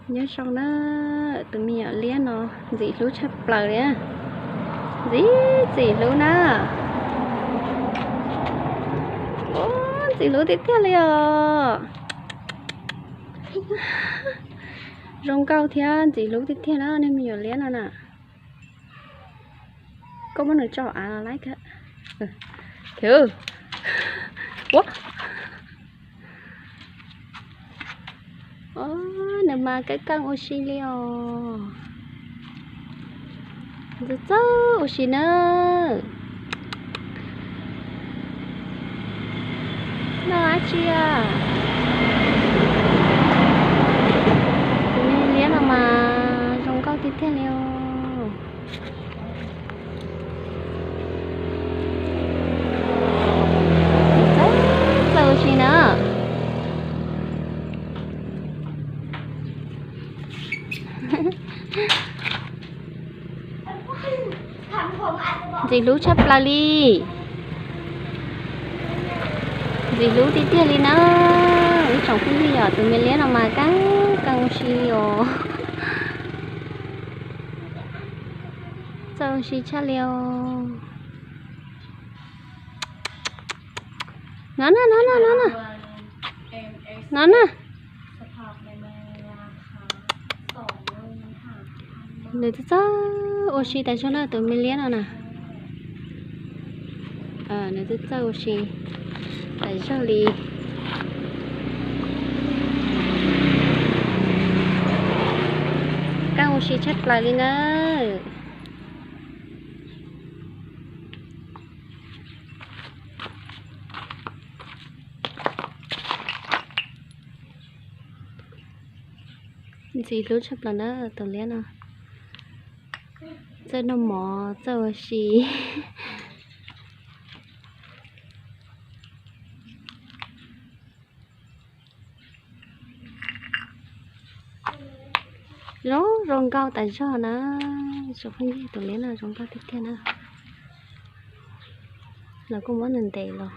Nyob zoo na, tus me nyuam liab no ntxim hlub tshaj plaws li. Ntxim ntxim hlub na. Ntxim hlub tiag tiag li os. Zoo nkauj thiab ntxim hlub tiag tiag na nej me nyuam liab no na. Koj muab nws tso av los laib thiab. Nws mas keej keej ua si li os. Txawj txawj ua si na. Noj dab tsi a? Tus me liab no mas zoo nkauj tiag tiag li os. Txawj ua si na. Ntxim hlub tshaj plaws li. Ntxim hlub tiag tiag li na. Ib tsoom phooj ywg, yog tus me liab no mas keej keej ua si os. Txawj ua si tshaj li os. No na, no na, no na. No na. Nws txawj txawj ua si tas zog na tus me liab no na. Nws txawj txawj ua si tas zog li. Keej ua si tshaj plaws li na. Ntxim hlub tshaj plaws na tus liab no. Txawj noj mov txawj ua si. Zoo zoo nkauj tas zog na. Tsoom phooj ywg, tus liab no zoo nkauj tiag tiag na. Lawv kuj muab nws ntes los.